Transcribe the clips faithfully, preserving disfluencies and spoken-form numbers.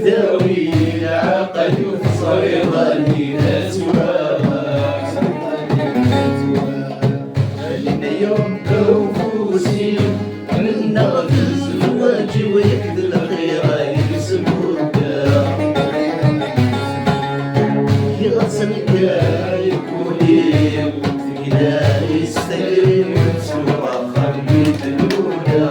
Dawi lɛaqel ur teẓriḍ anida twaɣa. Ayen yumbew ufus-iw, mennaɣ d zzwaǧ-iw yak d lxir ay yesmudda. Giɣ-as amkan i wul-iw, tegla-is tayri-w, ttuɣ axxam i d-nuda.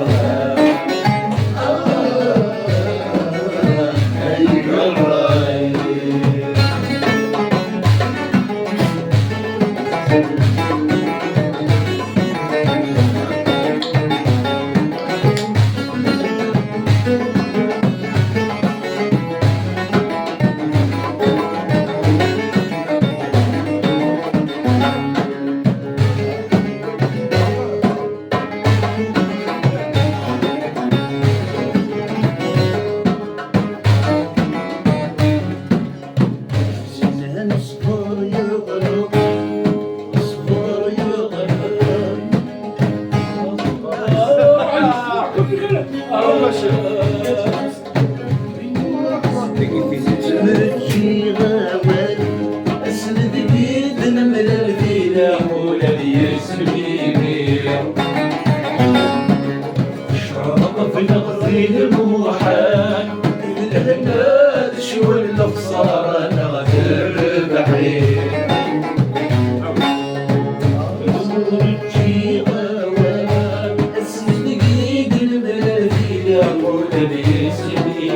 Ttmerǧiɣ awal, ass n deg i d-nemlal di lɛqul ad yesmimi. Ccreḍ bneɣ di lmuḥal, d lehna d ccwal, lexṣara neɣ d rrbeḥ. Ur ǧǧiɣ awal, ass n deg i d-nemlal di lɛqul ad yesmimi.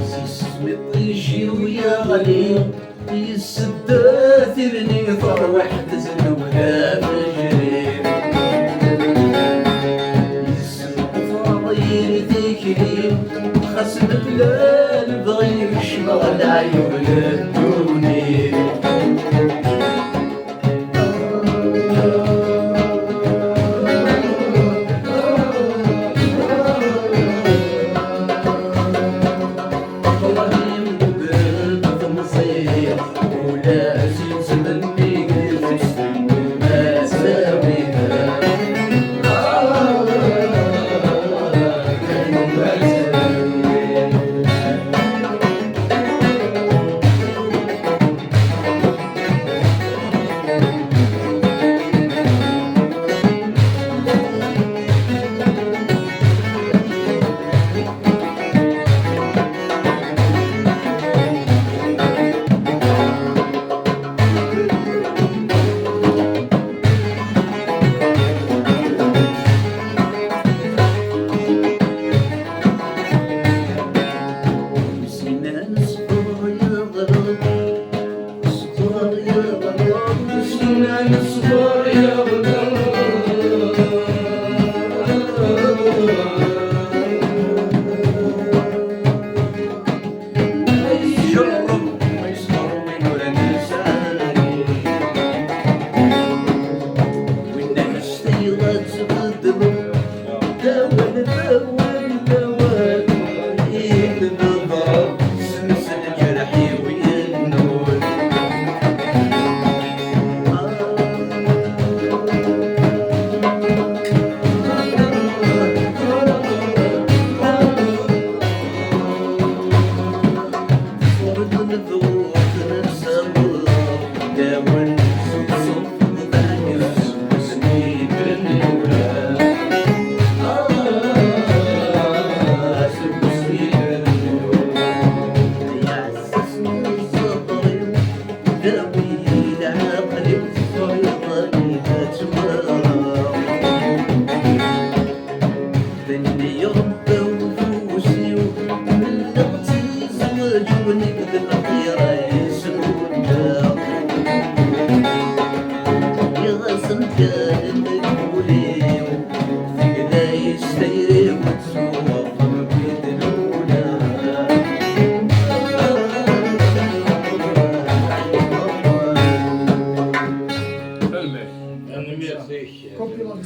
Seg-s mi ṭij-iw yeɣli, yessedda tirni, terwiḥt tezlew d afejri. Yessenqeḍ yir tikli, xas mebla lebɣi, kecmeɣ leɛyub n ddunit. Tayri-w ad tsuɣ, wid nuna. Tanemmirt. Tanemmirt-ik. Compliment.